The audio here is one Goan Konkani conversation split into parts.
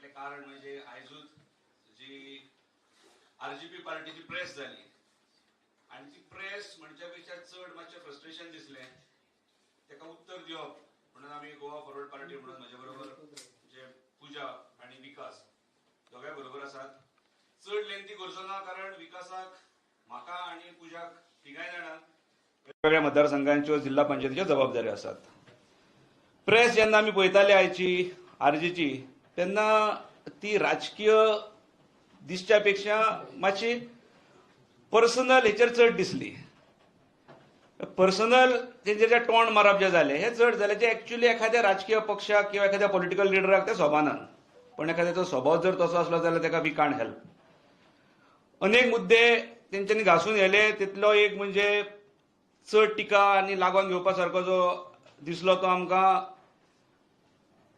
फाटलें कारण म्हणजे आयजूच जी आरजीपी पार्टीची प्रेस जाली आनी ती प्रेस म्हणच्या पेक्षा चड मातशें फ्रस्ट्रेशन दिसलें. ताका उत्तर दिवप म्हणून आमी गोवा फॉरवर्ड पार्टी म्हणून म्हजे बरोबर जे पूजा आनी विकास दोगांय बरोबर आसात. चड लेंथी करचो ना कारण विकासाक म्हाका आनी पूजाक तिगांय जाणांक वेगवेगळ्या मतदारसंघांच्यो जिल्हा पंचायतीच्यो जबाबदाऱ्यो आसात. प्रेस जेन्ना आमी पळयताले आयची आरजीची तेन्ना ती राजकीय दिसच्या पेक्षा मातशी पर्सनल हेचेर चड दिसली. पर्सनल तेंचेर जे तोंड मारप जे जालें हें चड जालें, जें एक्चुअली एखाद्या राजकीय पक्षाक किंवा एखाद्या पॉलिटिकल लिडराक तें सोबाना. पण एखाद्याचो स्वभाव जर तसो आसलो जाल्यार ताका we can't help. अनेक मुद्दे तेंच्यांनी घासून येले, तितलो एक म्हणजे चड टिका आनी लागून घेवपा सारको जो दिसलो तो आमकां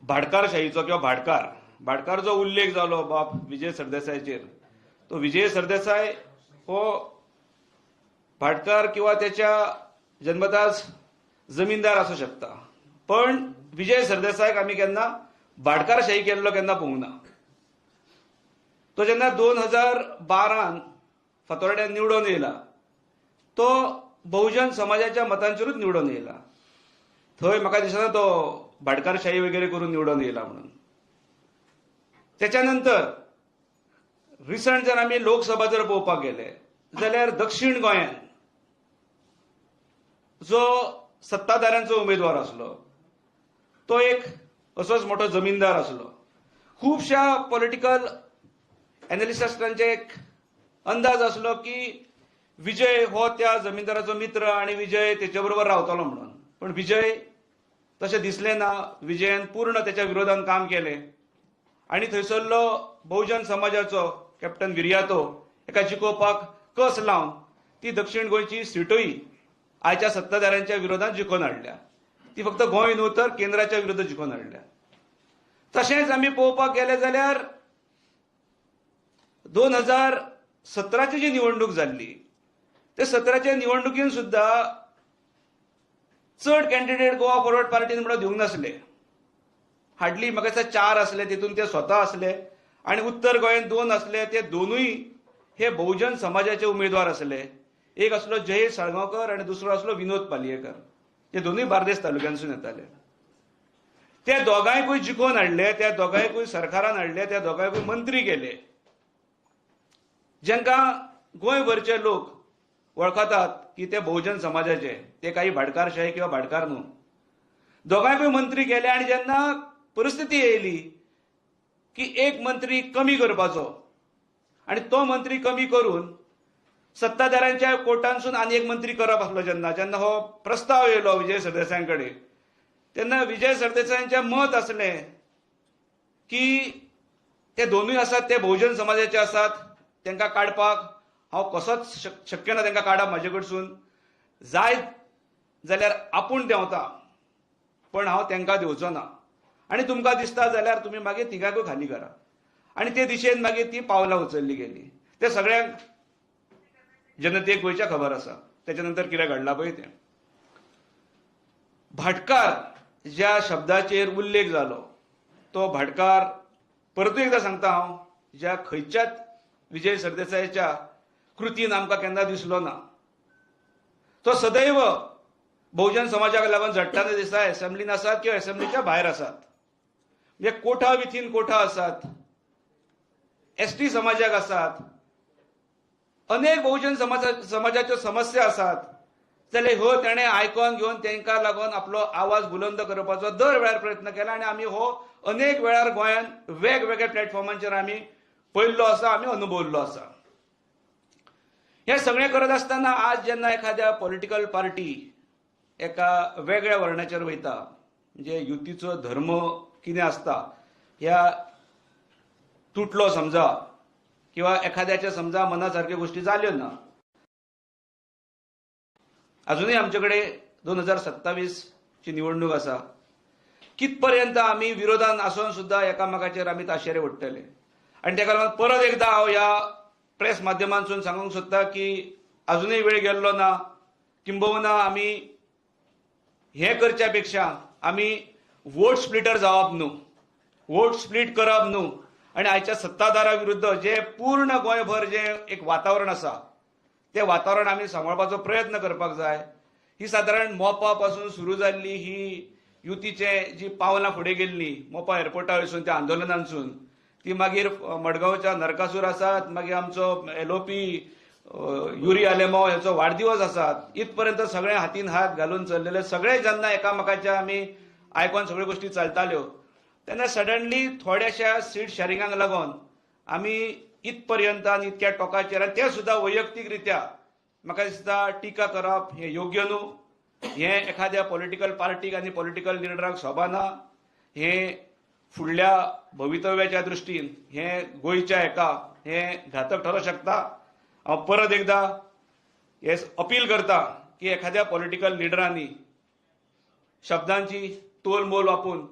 भाटकारशाहीचो किंवा भाटकार जो उल्लेख जालो बाब विजय सरदेसायाचेर, तो विजय सरदेसाय हो भाटकार किंवा त्याच्या जन्मताच जमीनदार आसूं शकता, पण विजय सरदेसायक आमी केन्ना भाटकारशाही केल्लो केन्ना पळोवंक ना. तो जेन्ना 2012 फातोर्ड्यान निवडून येयला तो बहुजन समाजाच्या मतांचेरूच निवडून येयला. थंय म्हाका दिसना तो भाटकारशाही वगैरे करून निवडून येयला म्हणून. त्याच्या नंतर रिसंट जर आमी लोकसभा जर पळोवपाक गेले जाल्यार दक्षिण गोंयान जो सत्ताधाऱ्यांचो उमेदवार आसलो तो एक असोच मोठो जमीनदार आसलो. खुबश्या पॉलिटिकल एनालिस्टांचे एक अंदाज आसलो की विजय हो त्या जमीनदाराचो मित्र आनी विजय तेचे बरोबर रावतलो म्हणून, पण विजय तशें दिसलें ना. विजयान पूर्ण त्याच्या विरोधान काम केलें आनी थंयसरलो बहुजन समाजाचो कॅप्टन विरियातो एका जिखोवपाक कस लावन ती दक्षिण गोंयची सिटूय आयच्या सत्ताधाऱ्यांच्या विरोधात जिखोवन हाडल्या. ती फक्त गोंय न्हू तर केंद्राच्या विरोधात जिखोवन हाडल्या. तशेंच आमी पळोवपाक गेले जाल्यार 2017 जी निवडणूक जाल्ली ते 17च्या निवडणुकीन सुद्दां चड कॅन्डिडेट गोवा फॉरवर्ड पार्टीन म्हणून दिवंक नासले. हाडली म्हाका दिसता 4 आसले, तितून ते स्वता आसले आनी उत्तर गोंयांत 2 आसले, ते दोनूय हे बहुजन समाजाचे उमेदवार आसले. एक आसलो जयेश साळगांवकर आनी दुसरो आसलो विनोद पालयेकर. ते दोनूय बार्देस तालुक्यांतसून येताले. त्या दोगांयकूय जिखोवन हाडले, त्या दोगांयकूय सरकारान हाडले, त्या दोगांयकूय मंत्री केले, जांकां गोंयभरचे लोक वळखतात की ते बहुजन समाजाचे, ते काही भाटकारशाही किंवा भाटकार न्हू. दोगांयकूय मंत्री केले आनी जेन्ना परिस्थिती येयली की एक मंत्री कमी करपाचो आनी तो मंत्री कमी करून सत्ताधाऱ्यांच्या कोटांसून आनी एक मंत्री करप आसलो, जेन्ना जेन्ना हो प्रस्ताव येयलो विजय सरदेसायां कडेन तेन्ना विजय सरदेसायांचें मत आसलें की ते दोनूय आसात ते बहुजन समाजाचे आसात, तांकां काडपाक हांव कसोच शक्य ना, तांकां काडप म्हाजे कडसून, जाय जाल्यार आपूण देंवता पण हांव तांकां दिवचो ना आनी तुमकां दिसता जाल्यार तुमी मागीर तिगांकूय खाली करा. आनी ते दिशेन मागीर ती पावलां उचलली गेली. ते सगळ्यांक जनतेक गोंयच्या खबर आसा. त्याच्या नंतर कितें घडलां पळय तें. भाटकार ज्या शब्दाचेर उल्लेख जालो तो भाटकार परतूय एकदां सांगता हांव, ज्या खंयच्याच विजय सरदेसायाच्या कृतीन आमकां केन्ना दिसलो ना. तो सदैव बहुजन समाजाक लागून झडटाना दिसता, एसेंब्लीन आसात किंवा एसेंब्लीच्या भायर आसात, म्हणजे कोठा विथीन कोठा आसात, एसटी समाजाक आसात, अनेक बहुजन समाजाच्यो समस्या आसात. जाल्यार ह्यो तेणें आयकोन घेवन तांकां लागून आपलो आवाज बुलंद करपाचो दर वेळार प्रयत्न केला आनी आमी हो अनेक वेळार गोंयांत वेगवेगळ्या प्लॅटफॉर्मांचेर आमी पळयल्लो आसा, आमी अनुभवल्लो आसा. हें सगळें करत आसतना आज जेन्ना एखाद्या पॉलिटिकल पार्टी एका वेगळ्या वर्णाचेर वयता, म्हणजे युतीचो धर्म कितें आसता ह्या तुटलो समजा किंवा एखाद्याच्या समजा मना सारक्यो गोश्टी जाल्यो ना. अजुनूय आमचे कडेन 2027 ची निवडणूक आसा. कितपर्यंत आमी विरोधान आसून सुद्दां एकामेकाचेर आमी ताशेरे ओडटले. आनी ताका लागून परत एकदां हांव ह्या प्रेस माध्यमांतसून सांगूंक सोदता की अजुनूय वेळ गेल्लो ना, किंबहुना आमी हे करच्या पेक्षा आमी वोट स्प्लिटर जावप न्हू, वोट स्प्लीट करप न्हू. आनी आयच्या सत्ताधारा विरुद्ध जे पूर्ण गोंयभर जे एक वातावरण आसा तें वातावरण आमी सांबाळपाचो प्रयत्न करपाक जाय. ही सादारण मोपा पासून सुरू जाल्ली ही युतीचे जी पावलां फुडें गेल्ली मोपा एअरपोर्टा वयसून त्या आंदोलनांसून ती मागीर मडगांवच्या नरकासूर आसात, मागीर आमचो एलओपी युरी आलेमाव ह्याचो वाडदिवस आसात, इतपर्यंत सगळे हातीन हात घालून चल्लेले सगळे जेन्ना एकामेकाच्या आमी आयकोन सगळ्यो गोश्टी चलताल्यो तेन्ना सडनली थोड्याशा सीट शॅरिंगाक लागून आमी इतपर्यंत आनी इतक्या टोकाचेर आनी ते सुद्दां वैयक्तीक रित्या म्हाका दिसता टिका करप हें योग्य न्हू. हें एखाद्या पॉलिटिकल पार्टीक आनी पॉलिटिकल लिडराक सोबाना. हें फुडल्या भवितव्याच्या दृश्टीन हें गोंयच्या हेका हें घातक ठरोवंक शकता. हांव परत एकदां हे अपील करता की एखाद्या पॉलिटिकल लिडरांनी शब्दांची तोल मोल वापून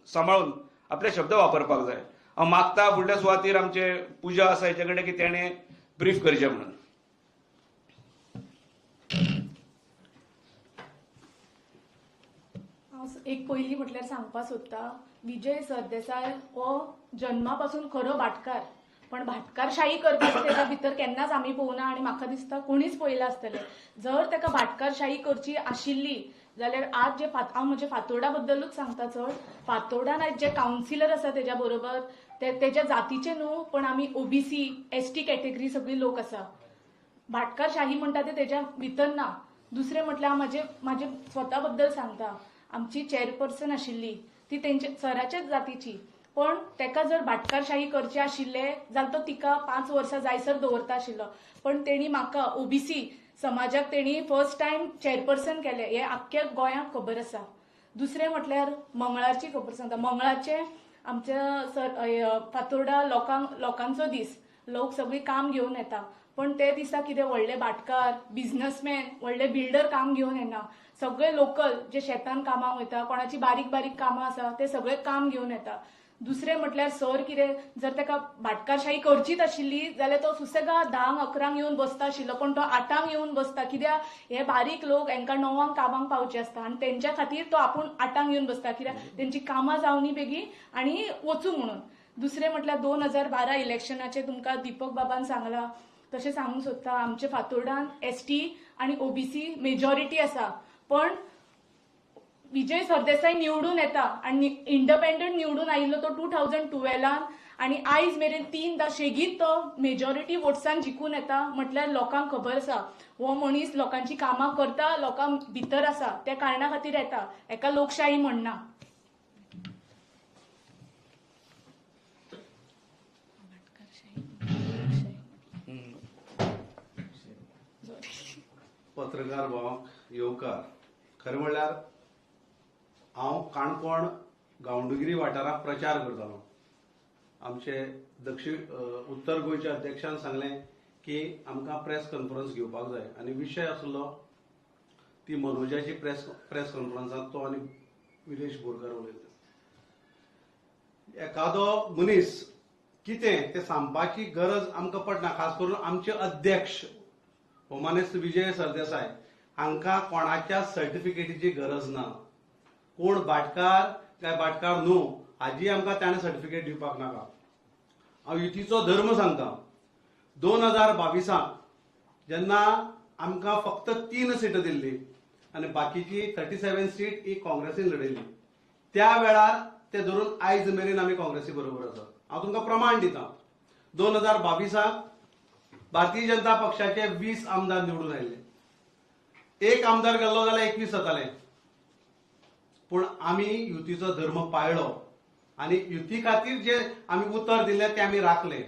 सांबाळून आपले शब्द वापरपाक जाय. हांव मागता फुडल्या सुवातीर आमचे पुजा आसा हेचे कडेन की तेणें ब्रीफ करचें म्हणून. हांव एक पयलीं म्हटल्यार सांगपाक सोदता, विजय सरदेसाय हो जन्मा पासून खरो भाटकार, पण भाटकारशाही करपाक तेच्या भितर केन्नाच आमी पळोवना आनी म्हाका दिसता कोणीच पळयलां आसतलें. जर ताका भाटकारशाही करची आशिल्ली जाल्यार आज जे हांव म्हजे फातोर्डा बद्दलूच सांगता चड, फातोर्डान आयज जे कावन्सिलर आसा तेज्या बरोबर तेज्या जातीचे न्हू पण आमी ओबीसी एसटी कॅटेगरी सगळी लोक आसा. भाटकारशाही म्हणटा ते तेज्या भितर ना. दुसरें म्हटल्यार हांव म्हाजे स्वता बद्दल सांगता, आमची चेअरपर्सन आशिल्ली ती तेंच्या सराच्याच जातीची, पण तेका जर भाटकारशाही करची आशिल्ले जाल्यार तो तिका 5 वर्सां जायसर दवरता आशिल्लो, पण तेणी म्हाका ओबीसी समाजाक तेणी फर्स्ट टायम चेअरपर्सन केलें हें आख्ख्या गोंयाक खबर आसा. दुसरें म्हटल्यार मंगळारची खबर सांगता, मंगळारचे आमच्या सर फातोर्डा लोकांचो दीस, लोक सगळी काम घेवन येता, पण ते दिसा कितें व्हडले भाटकार बिजनसमॅन व्हडले बिल्डर काम घेवन येना, सगळे लोकल जे शेतान कामाक वयता, कोणाची बारीक बारीक कामां आसा ते सगळे काम घेवन येता. दुसरें म्हटल्यार सर कितें जर ताका भाटकारशाही करचीच आशिल्ली जाल्यार तो सुसेगाद 10 11 येवन बसता आशिल्लो, पण तो 8 येवन बसता, कित्याक हे बारीक लोक हांकां 9 कामांक पावचे आसता आनी तेंच्या खातीर तो आपूण 8 येवन बसता, कित्याक तेंची कामां जावनी बेगीन आनी वचूं म्हणून. दुसरें म्हटल्यार 2012 इलेक्शनाचें तुमकां दीपक बाबान सांगलां तशें सांगूंक सोदता, आमचे फातोर्डान एसटी आनी ओबीसी मेजॉरिटी आसा, पण विजय सरदेसाय निवडून येता आनी इंडिपेंडंट निवडून आयिल्लो तो 2012 आनी आयज मेरेन 3दा शेगीत तो मेजॉरिटी वोट्सान जिखून येता, म्हटल्यार लोकांक खबर आसा हो मनीस लोकांची कामां करता, लोकां भितर आसा, त्या कारणा खातीर येता, हेका लोकशाही म्हणना. पत्रकार भावांक येवकार. खरें म्हणल्यार हांव काणकोण गांवडोंगरी वाठारांत प्रचार करतालो. आमचे दक्षिण उत्तर गोंयच्या अध्यक्षान सांगलें की आमकां प्रेस कॉन्फरन्स घेवपाक जाय आनी विशय आसलो ती मनोजाची प्रेस कॉन्फरन्सांत तो आनी विरेश बोरकार उलयता. एखादो मनीस कितें तें सांगपाची गरज आमकां पडना, खास करून आमचे अध्यक्ष मानेस्त विजय सरदेसाय हांकां कोणाच्या सर्टिफिकेटीची गरज ना. कोण भाटकार काय भाटकार न्हू हाजी आमकां ताणें सर्टिफिकेट दिवपाक नाका. हांव युतीचो धर्म सांगता. 2022 जेन्ना आमकां फक्त 3 सीटां दिल्ली आनी बाकीची 37 सीट ही काँग्रेसीन लढयली, त्या वेळार ते धरून आयज मेरेन आमी काँग्रेसी बरोबर आसा. हांव तुमकां प्रमाण दिता. 2022 भारतीय जनता पक्षाचे 20 आमदार निवडून आयिल्ले, एक आमदार गेल्लो जाल्यार 21 जाताले, पूण आमी युतीचो धर्म पाळ्ळो आनी युती खातीर जे आमी उतर दिल्लें तें आमी राखलें.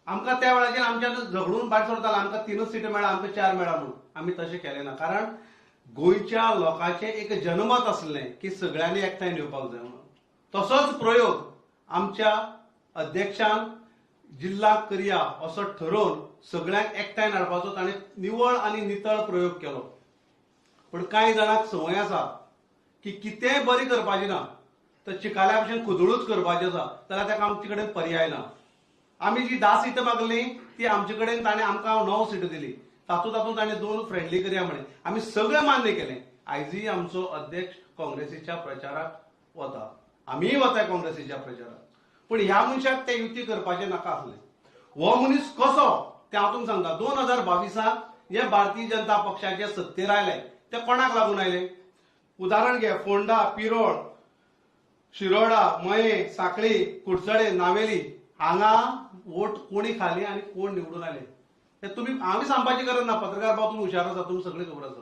आमकां त्या वेळाचेर आमच्यान झगडून भायर सरताले, आमकां 3 सीटां मेळ्ळा, आमकां 4 मेळ्ळा म्हणून आमी तशें केलें ना, कारण गोंयच्या लोकांचें एक जनमत आसलें की सगळ्यांनी एकठांय येवपाक जाय म्हणून. तसोच प्रयोग आमच्या अध्यक्षान जिल्ला करया असो ठरोवन सगळ्यांक एकठांय हाडपाचो ताणें निवळ आनी नितळ प्रयोग केलो. पूण कांय जाणांक संवय आसा की कितेंय बरें करपाचें ना तर चिकाल्या भशेन खुदळूच करपाचें आसा, जाल्यार ताका आमचे कडेन पर्याय ना. आमी जी 10 सीटां मागली ती आमचे कडेन ताणें आमकां 9 सीटां दिली, तातूंत तातूंत ताणें 2 फ्रेंडली करया म्हळें, आमी सगळें मान्य केलें. आयजूय आमचो अध्यक्ष काँग्रेसीच्या प्रचाराक वता, आमीय वता काँग्रेसीच्या प्रचाराक. पूण ह्या मनशाक ते युती करपाचें नाका आसलें. हो मनीस कसो तें हांव तुमकां सांगता. 2022 हे भारतीय जनता पक्षाचे सत्तेर आयले ते कोणाक लागून आयले? उदाहरण घे, फोंडा, पिरोळ, शिरोडा, मये, साखळी, कुडचडे, नावेली हांगा वोट कोणी खाली आनी कोण निवडून आयले ते तुमी आमी सांगपाची गरज ना. पत्रकार भाव तुमी हुशार आसा, तुमी सगळी खबर आसा.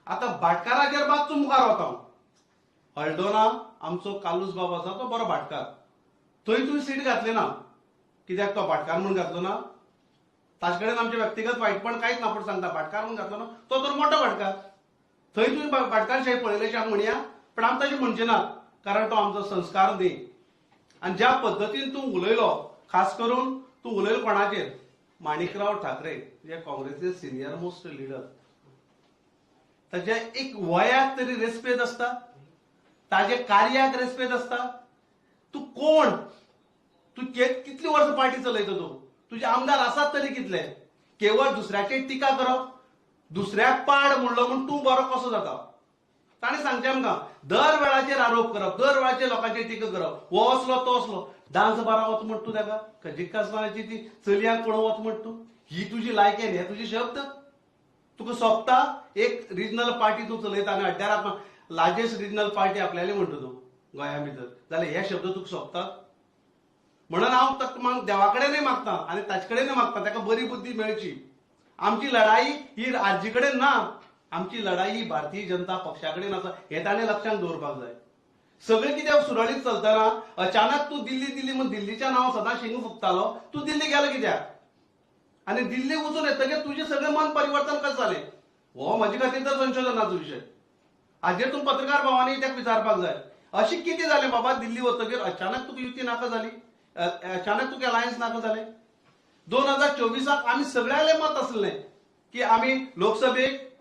आतां भाटकाराचेर मातसो मुखार वता हांव. हळदोना आमचो कालूस बाब आसा तो बरो भाटकार, थंय तुवें सीट घातली ना. कित्याक तो भाटकार म्हूण घातलो ना? ताचे कडेन आमचें व्यक्तिगत वायटपण कांयच ना, पूण सांगता भाटकार म्हूण घातलो ना, तो तर मोठो भाटकार. थंय तुवें भाटकारशाही पळयल्याशी आमी म्हणया, पण आमी तशें म्हणचे ना, कारण तो आमचो संस्कार न्ही. आनी ज्या पद्दतीन तूं उलयलो, खास करून तूं उलयलो कोणाचेर? माणिकराव ठाकरे जे काँग्रेसचे सिनियर मोस्ट लिडर, ताच्या एक वयाक तरी रेस्पेद आसता, ताजे कार्याक रेस्पेद आसता. तूं कोण? तूं कितली वर्सां पार्टी चलयता तूं? तुजे आमदार आसात तरी कितले? केवळ दुसऱ्याचेर टिका करप, दुसऱ्याक पाड म्हणलो म्हूण तूं बरो कसो जाता? ताणें सांगचें आमकां, दर वेळाचेर आरोप करप, दर वेळाचेर लोकांचेर टिका करप, हो असलो तो असलो, डान्स बारा वच म्हण तूं ताका, कजिकासनाची ती चलयांक पळोवंक वच म्हण तूं, ही तुजी लायकी न्ही, हे तुजे शब्द तुका सोंपता. एक रिजनल पार्टी तूं चलयता आनी अड्ड्यार लार्जेस्ट रिजनल पार्टी आपल्याली म्हणटा तूं गोंया भितर, जाल्यार हे शब्द तुका सोंपतात. म्हणून हांव ताका देवा कडेनय मागता आनी ताचे कडेनय मागता ताका बरी बुद्धी मेळची. आमची लढाई ही आजी कडेन ना, आमची लढाई ही भारतीय जनता पक्षा कडेन आसा, हें ताणें लक्षांत दवरपाक जाय. सगळें कितें सुरळीत चलतना अचानक तूं दिल्ली दिल्ली म्हूण दिल्लीच्या नांव सदां शिंग फुकतालो, तूं दिल्ली गेलो कित्याक? आनी दिल्ली वचून येतकीर तुजें सगळें मन परिवर्तन कशें जालें? हो म्हजे खातीर तर संशोधनाचो विशय. हाजेर तूं पत्रकार भावांनी ताका विचारपाक जाय, अशें कितें जालें बाबा दिल्ली वतकीर अचानक तुका युती नाका जाली, अचानक तुका अलायन्स नाका जालें? 2024 आमी सगळ्यांलें मत आसलें की आमी लोकसभेक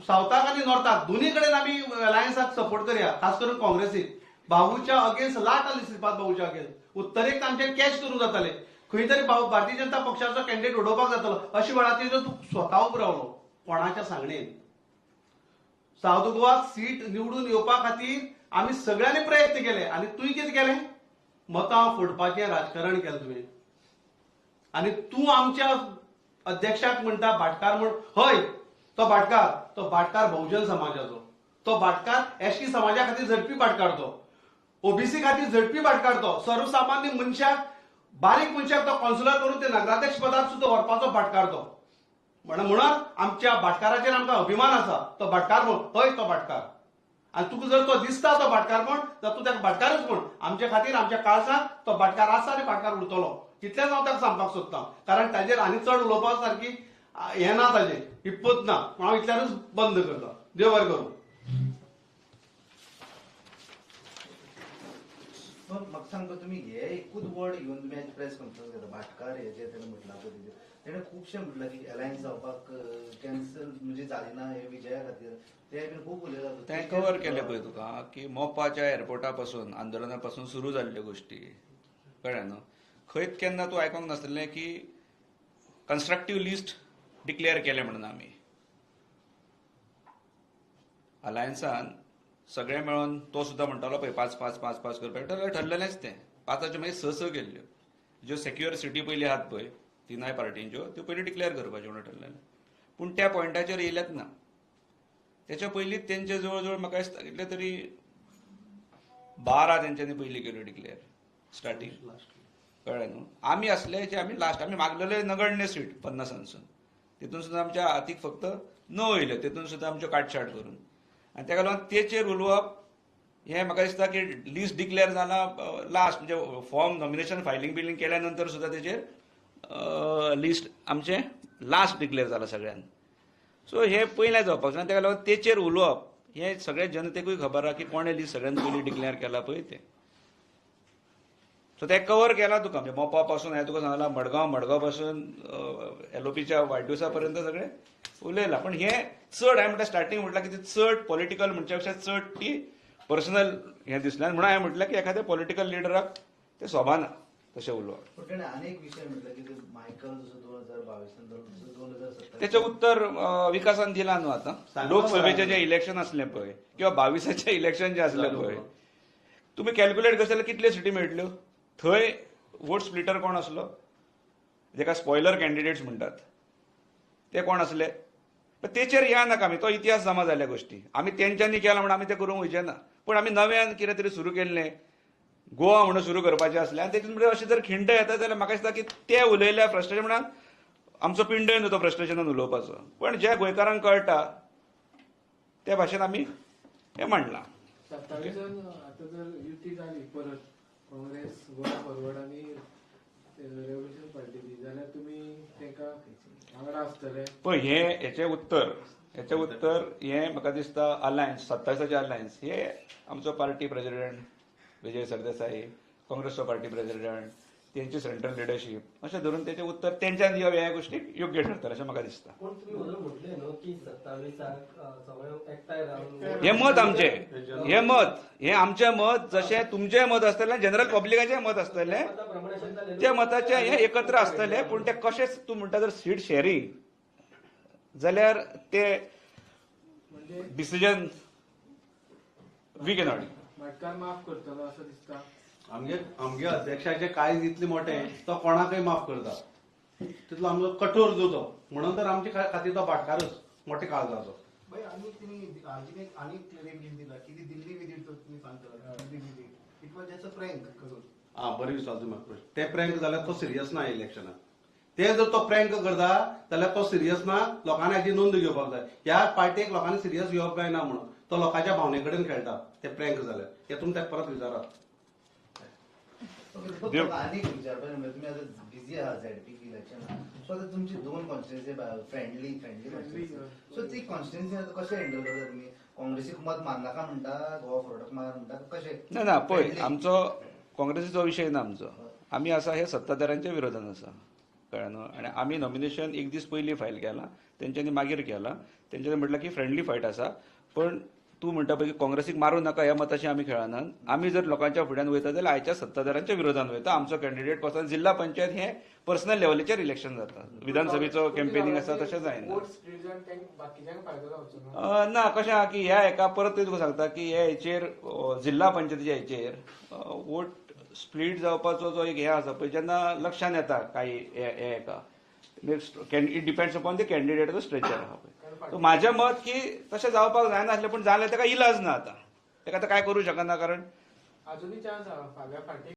सावथाक आनी नॉर्थाक दोन्ही कडेन आमी अलायन्साक सपोर्ट करया, खास करून काँग्रेसीक. बाबूच्या अगेन्स्ट लाट आली, श्रीपाद बाबूच्या अगेन्स्ट उत्तरेक आमचेर कॅच करूंक जाताले, खंय तरी भारतीय जनता पक्षाचो कॅन्डिडेट उडोवपाक जातालो. अशे वेळाचेर तूं स्वता उबो रावलो कोणाच्या सांगणेन? सावथ गोवाक सीट निवडून येवपा खातीर आमी सगळ्यांनी प्रयत्न केले आनी तुवें कितें केलें? मतां फोडपाचें राजकारण केलें तुवें. आनी तूं आमच्या अध्यक्षाक म्हणटा भाटकार म्हण, हय तो भाटकार, तो भाटकार बहुजन समाजाचो, तो भाटकार एसटी समाजा खातीर झटपी भाटकार, तो ओबीसी खातीर झटपी भाटकार, तो सर्वसामान्य मनशाक, बारीक मनशाक तो कौन्सिलर करून ते नगराध्यक्ष पदार सुद्दां व्हरपाचो भाटकार तो. म्हणून आमच्या भाटकाराचेर आमकां अभिमान आसा, तो भाटकार म्हूण, हय तो भाटकार. आनी तुका जर तो दिसता तो भाटकार म्हण, तर तूं ताका भाटकारच म्हण. आमच्या खातीर, आमच्या काळजांत तो भाटकार आसा आनी भाटकार उरतलो, तितलेंच हांव ताका सांगपाक सोदतां. कारण ताजेर आनी चड उलोवपा सारकी हें ना, ताजेर हिप्पत ना, म्हणून हांव इतल्यानूच बंद करता. देव बरें करूं. म्हाका सांगता तुमी हे एकूच वर्ड घेवन तुमी आज प्रेस कॉन्फरन्स घेता, भाटकार हे जे ताणें म्हटलां पळय तेजेर, तेणें खुबशें म्हटलां की अलायन्स जावपाक कॅन्सल म्हणजे जाली ना हे विजया खातीर, ते बीन खूब उलयलां. तें कवर केलें पळय तुका की मोपाच्या एअरपोर्टा पासून आंदोलना पासून सुरू जाल्ल्यो गोश्टी, कळ्ळें न्हू? खंयच केन्ना तूं आयकोंक नासलें की कन्स्ट्रक्टीव लिस्ट डिक्लेअर केलें म्हणून. आमी अलायन्सान सगळे मेळोन तो सुद्दां म्हणटालो पळय 5 5 5 5 करपाक, ठरलेलेंच तें. 5 मागीर 6 6 केल्ल्यो, ज्यो सेक्युअर सिटी पयली आहात पळय तिनाय पार्टींच्यो, त्यो पयलीं डिक्लेअर करपाच्यो म्हणून ठरलेलें. पूण त्या पॉयंटाचेर येयल्यात ना. तेच्या पयलींच तेंचे जवळ जवळ म्हाका दिसता कितले तरी 12 तेंच्यांनी पयलीं केल्यो डिक्लेअर स्टार्टींग, कळ्ळें न्हू? आमी आसले जे आमी लास्ट, आमी मागलेले नगण्य सीट 50 तितून सुद्दां आमच्या हातीक फक्त 9 येयल्यो, तितून सुद्दां आमच्यो काटछाट करून. आनी तेका लागून तेचेर उलोवप हें म्हाका दिसता की लिस्ट डिक्लेअर जाला लास्ट, म्हणजे फॉर्म नॉमिनेशन फायलींग बिलिंग केल्या नंतर सुद्दां तेचेर लिस्ट आमचें लास्ट डिक्लेअर जाला सगळ्यान. सो हें पयलें जावपाक जाय. तेका लागून तेचेर उलोवप हें सगळ्या जनतेकूय खबर आहा की कोणें लिस्ट सगळ्यान पयलीं डिक्लेअर केला पळय तें. सो तें कवर केलां तुका, म्हणजे मोपा पासून हांवें तुका सांगलां, मडगांव, मडगांव पासून एलओपीच्या वाडदिवसा पर्यंत सगळें उलयलां. पण हें चड हांवें म्हटल्यार स्टार्टींग म्हटल्यार की ती चड पॉलिटिकल म्हणच्या पेक्षा चड ती पर्सनल हें दिसलें. म्हणून हांवें म्हटलें की एखाद्या पॉलिटिकल लिडराक तें सोबाना तशें उलोवप. पण ताणें आनी एक विशय म्हटला की मायकल जसो 2022 2027 तेचें उत्तर विकासान दिलां न्हू आतां. लोकसभेचें जें इलेक्शन आसलें पळय किंवा 22 इलेक्शन जें आसलें पळय, तुमी कॅल्क्युलेट करता जाल्यार कितल्यो सिटी मेळटल्यो? थंय वोट स्प्लिटर कोण आसलो, जेका स्पॉयलर कॅन्डिडेट्स म्हणटात, ते कोण आसले? तेचेर या नाका आमी, तो इतिहास जमा जाल्ल्या गोश्टी आमी तेंच्यांनी केला म्हणून आमी तें करूंक वयचे ना. पूण आमी नव्यान कितें तरी सुरू केल्लें, गोवा म्हणून सुरू करपाचें आसलें आनी तेतून भितर अशें जर खिंड येता जाल्यार म्हाका दिसता की ते उलयल्या फ्रस्ट्रेशन म्हणून आमचो पिंडय न्हू तो फ्रस्ट्रेशनान उलोवपाचो. पण ज्या गोंयकारांक कळटा त्या भाशेन आमी हें मांडलां. 27 आतां जर युती जाली परत काँग्रेस, गोवा फॉरवर्ड आनी रेव्होल्युशन पार्टी जाल्यार तुमी तांकां वांगडा आसतले? पळय, हें हेचें उत्तर हें म्हाका दिसता अलायन्स, 27 अलायन्स हे आमचो पार्टी प्रेजिडेंट विजय सरदेसाई, काँग्रेसचो पार्टी प्रेजिडेंट, तेंची सेंट्रल लिडरशीप अशें धरून तेचें उत्तर तेंच्यान दिवप ह्या गोश्टीक योग्य ठरतलें अशें म्हाका दिसता. पूण तुमी वदळ म्हटलें न्हू की 27 सगळे एकठांय रावन हें मत आमचें, हें मत, हें आमचें मत, जशें तुमचें मत आसतलें, जनरल पब्लिकाचें मत आसतलें, त्या मताचें हें एकत्र आसतलें. पूण तें कशेंच तूं म्हणटा जर सीट शेअरींग जाल्यार ते डिसिजन we cannot. Bhatkar माफ करतलो असो दिसता. आमगे अध्यक्षाचे काळीज इतलें मोटें, तो कोणाकय माफ करता, तितलो आमचो कठोर जो तो, म्हणून तर आमचे खातीर तो भाटकारच मोठे काळजाचो. भाई, आनी तिने आनी आनी क्लेम दिला की ती दिल्ली विजीट तुम्ही सांगता, Delhi visit it was just a prank करून. आं, बरें विचारता म्हाका प्रश्न. ते प्रँक जाल्यार तो सिरियस ना इलेक्शनाक. ते जर तो प्रँक करता जाल्यार तो सिरियस ना, लोकांनी हाची नोंद घेवपाक जाय. ह्या पार्टीक लोकांनी सिरियस घेवप जायना म्हणून तो लोकांच्या भावने कडेन खेळटा. ते प्रँक जाल्यार हे तुमी ताका परत विचारात. आनी विचारपाचें म्हणल्यार तुमी आतां बिजी आहा झेडपी इलेक्शनाक, सो आतां तुमची 2 कॉन्स्टिट्युएन्सी फ्रेंडली कॉन्स्टिट्युएन्सी, सो ती कॉन्स्टिट्युएन्सी आतां कशें हँडल करता तुमी? काँग्रेसीक मत मारनाका म्हणटा, गोवा फॉरवर्डाक मार म्हणटा, कशें? ना ना, पळय, आमचो काँग्रेसीचो विशय ना आमचो. आमी आसा हे सत्ताधाऱ्यांच्या विरोधान आसा, कळ्ळें न्हू? आनी आमी नॉमिनेशन एक दीस पयलीं फायल केलां, तेंच्यांनी मागीर केलां. तेंच्यांनी म्हटलां की फ्रेंडली फायट आसा, पण तूं म्हणटा पळय की काँग्रेसीक मारूं नाका ह्या मताशी आमी खेळनात. आमी जर लोकांच्या फुड्यान वयता जाल्यार आयच्या सत्ताधाऱ्यांच्या विरोधान वयता. आमचो कॅन्डिडेट कसो, जिल्हा पंचायत हे पर्सनल लेवलीचेर इलेक्शन जाता, विधानसभेचो कॅम्पेनिंग आसा तशें जायना. ना, कशें आहा की ह्या एका परत तुका सांगता की ह्या हेचेर जिल्हा पंचायतीच्या हेचेर वोट स्प्लीट जावपाचो जो एक हें आसा पळय, जेन्ना लक्षान येता काही हे एका it depends upon the कॅन्डिडेटाचो स्ट्रेचर आहा पळय. सो म्हाजें मत की तशें जावपाक जायनासलें, पूण जालें, ताका इलाज ना आतां, ताका आतां कांय करूं शकना, कारण अजुनूय चान्स आहा फाल्यां फाटीं.